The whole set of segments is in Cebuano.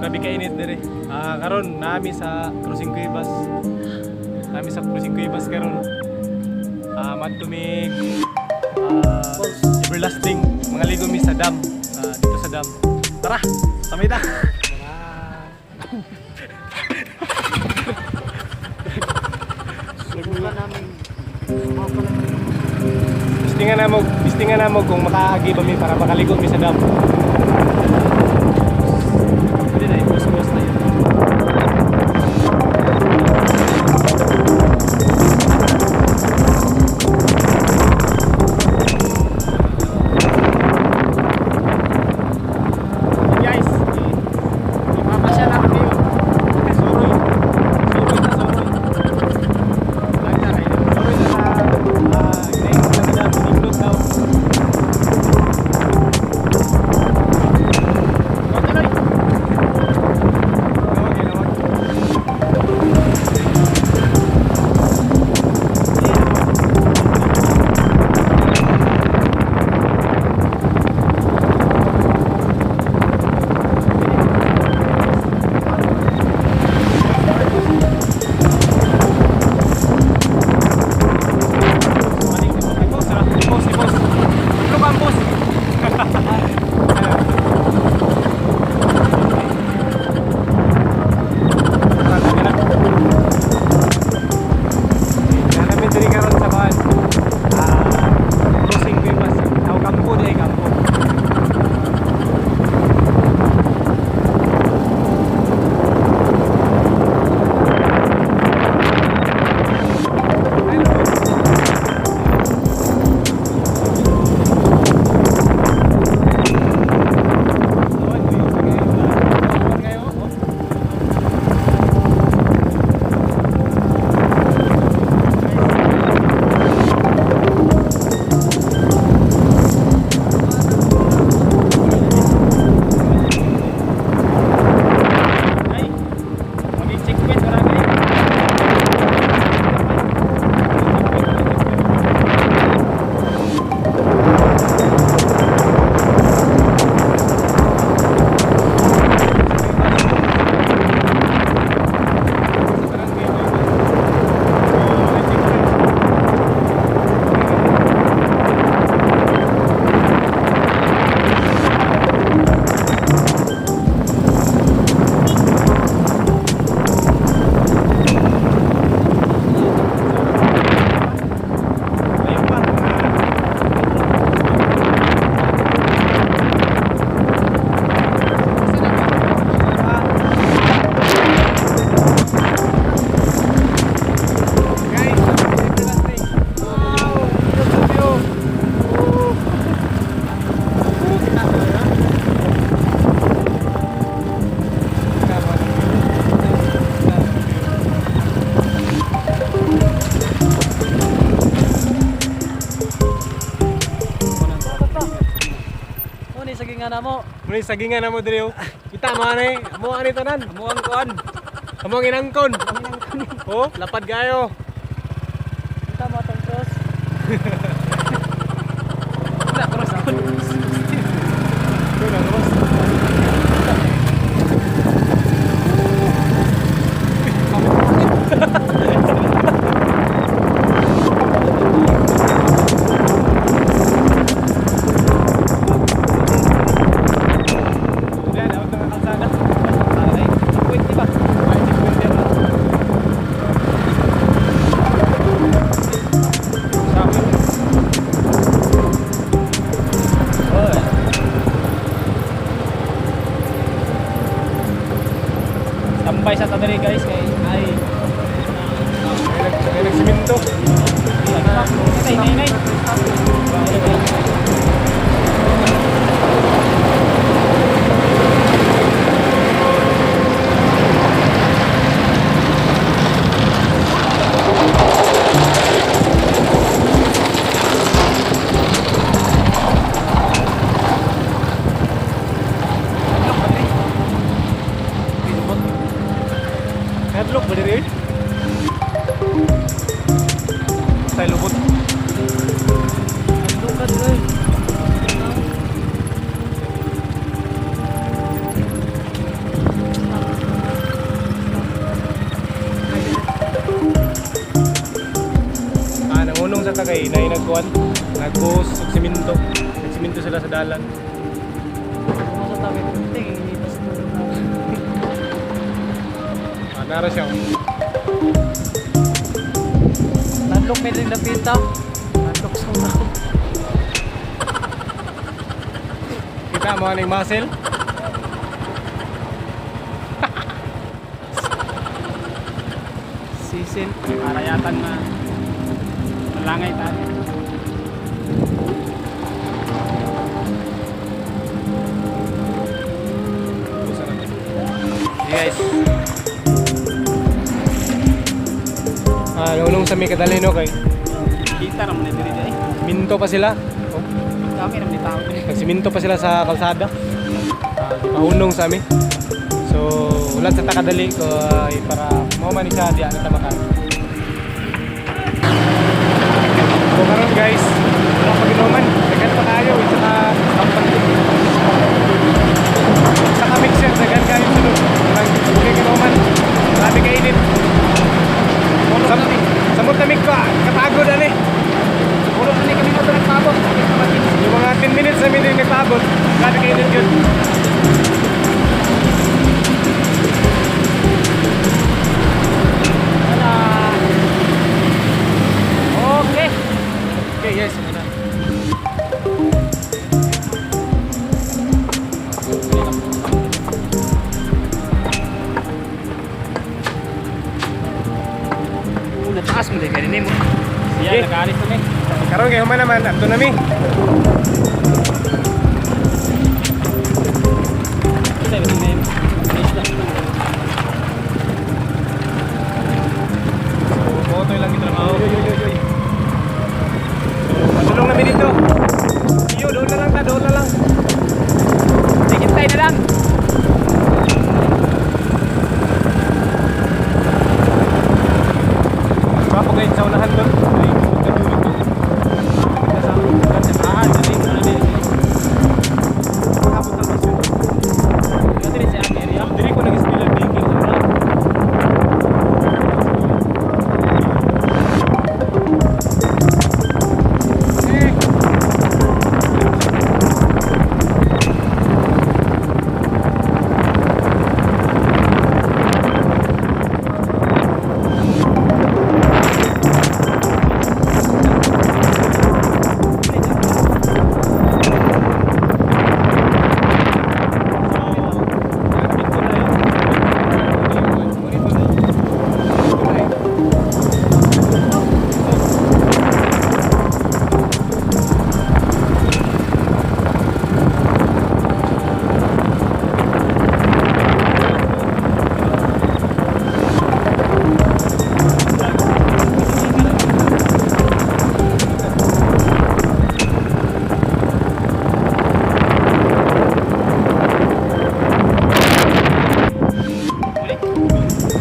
Grabe ka init diri. Ah, karon nami sa Crossing Cuevas. Nami sa Crossing Cuevas karon. Ah, madto mig everlasting, mga ligo mi sa dam. Ah, dito sa dam. Tara, samay ta. Subukan namin. Subukan namin. Testingan namo kung makaagi ba mi para makaligo mi sa dam. Pwede na i-post-post na yun. Guys, ipapasya na kami yun. Suroy. Suroy na suroy. Lang na kayo. Suroy na sa inayin sa dam, inindot daw. Huwag tuloy. Lawag, eh, lawag. I-post, ah. I-post, i-post. Ano ba ang post? Tara, tara na. Namin diri karon sa kuan. Ah, Crossing Cuevas. Aw, kampo di ay kampo. Ay, lubot. Awan, tuyo pa kayo. Awan kayo, oh. Ay, maging checkpoint wala na eh. Sa barangay ba yun? So, may checkpoint. Ayun pa. Guys, everlasting. Wow, beautiful view. Oh. Kita na. Muna yung sagingan na mo. Muna yung sagingan na mo diri oh. Kita mo ani, amo ani tanan. Amo ang kuan. Amo ang inangkon. Oh, lapad kayo. Kita mo atong cross. Wala, cross ko. Ito na, cross. Yan, out ng kalsada. Ay, checkpoint di ba? Ay, checkpoint yan, ah. Sabi. Oy. Tambay sa tadali guys kay ay May nagsiminto. Nay, nay, nay. Headlock ba diri? Tayo lubot. Andong ka diri. kay naay nagkuan, nagbuhos og simento. Nagsimento sila sa dalan. Kung sa tabi, tingin dito sa tulog na. Ah, nara siya, oh. Tadlok may rin napita. Tadlok sa una ko. Kita mo aning muscle? Sisil. Parayatan na malangay tayo. Busa natin. Hey guys. Ah, nulong sa may kadali no kay Kita naman na diri eh. minto pa sila. Oh, Kami naman ni tao diri. nagsiminto pa sila sa kalsada. Ah, di sa amin. So, wala sa takadali ko ay para mo man siya di ana ta maka. So karon guys, wala pa ginuman. Daghan pa kayo isa ka sa ka mixer daghan kayo sulod. Walang okay ginuman. Grabe kainit. Sam samot na mig ka kapagod ani. Ulo na ni kami mo nagpabot. Yung mga 10 minutes namin din nagpaabot, grabe kainit yun. Wala. Okay. Okay, yes, yun na. Una taas mo dai mo. Siya Okay. nakaalis na ni. Karon kay human naman, adto na mi. Sa ibang name. Finish na. So, motoy lang gitrabaho. So, patulong namin dito. Iyo, doon na lang ta, doon na lang. Hintay na lang. Gwapo kayo sa unahan doon. Ay, magkatulog doon. Ah, dili mo na ni. Makabot ang basyo. Dili sa area. Dili ko nag-spill ang baking. Eh.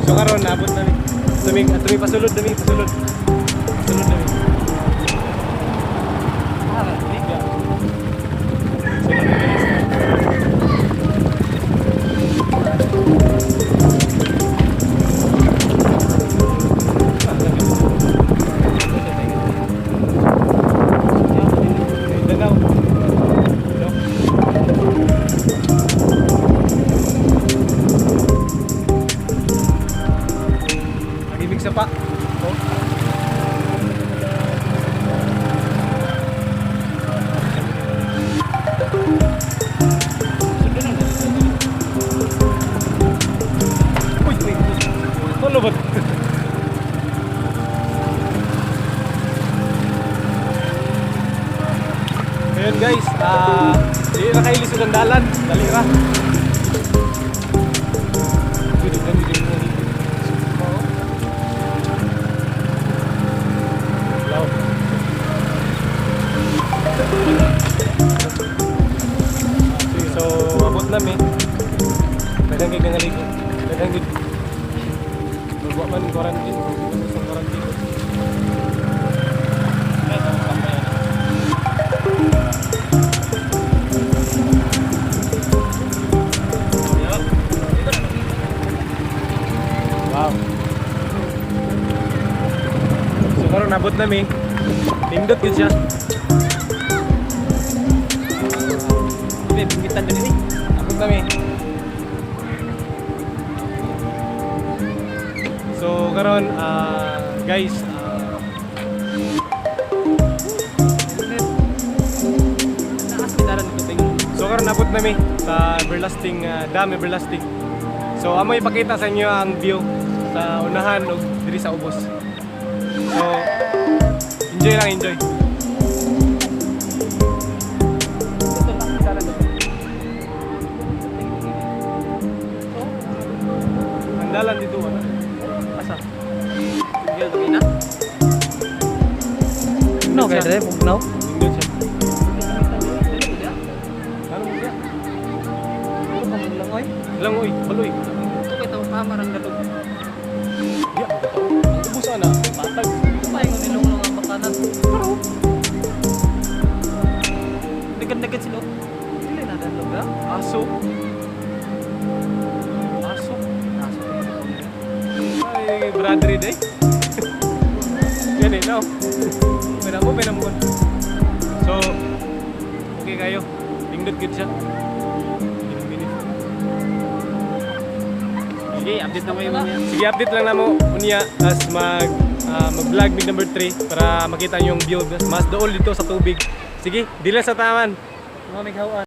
So karon naabot na mi. Tumig at tumi pasulod nami pasulod. Pasulod nami. Ah, dili. Sulod na guys. Mindanao. No? Nag-ibig sa pa. Oh. Uy, uy, uy. Ano ba? Ayun guys, ah, di na kayo lisod ang dalan. Dali ra. Hello. So, abot nami. Daghang gid nga ligo. Daghang gid. Magwa man quarantine, magwa sa quarantine. Wow. So karon nabot nami. Nindot gyud siya. Ibe, binggitan din ini. Abot kami. So karon guys, Naas gitaran dito ting. So karon abot nami sa Everlasting Dam Everlasting. So amo ipakita sa inyo ang view sa unahan ug diri sa ubos. So enjoy lang, enjoy. Dito naas gitaran dito. Ang dalan dito ano? Asa? Tinggal na. No, kay dire bugnaw. Nindot siya. Ano mo siya? Langoy. Langoy, baloy. Ito kay tawo tama rang dalog. Ya, ang ubos ana, patag. Ito pa yung nilong ang bakanan. Pero Dagan-dagan sila. Dili na dalog ha. aso. Aso. Aso. Ay, brother day. Yan eh, no? Pera mo, pera mo. So, okay kayo. Lingdot gid siya. Minute. Sige, update na kayo mamaya. Sige, update lang namo unya as mag-vlog mig number 3 para makita niyo yung view mas dool dito sa tubig. Sige, dila sa taman. Mga mighawan.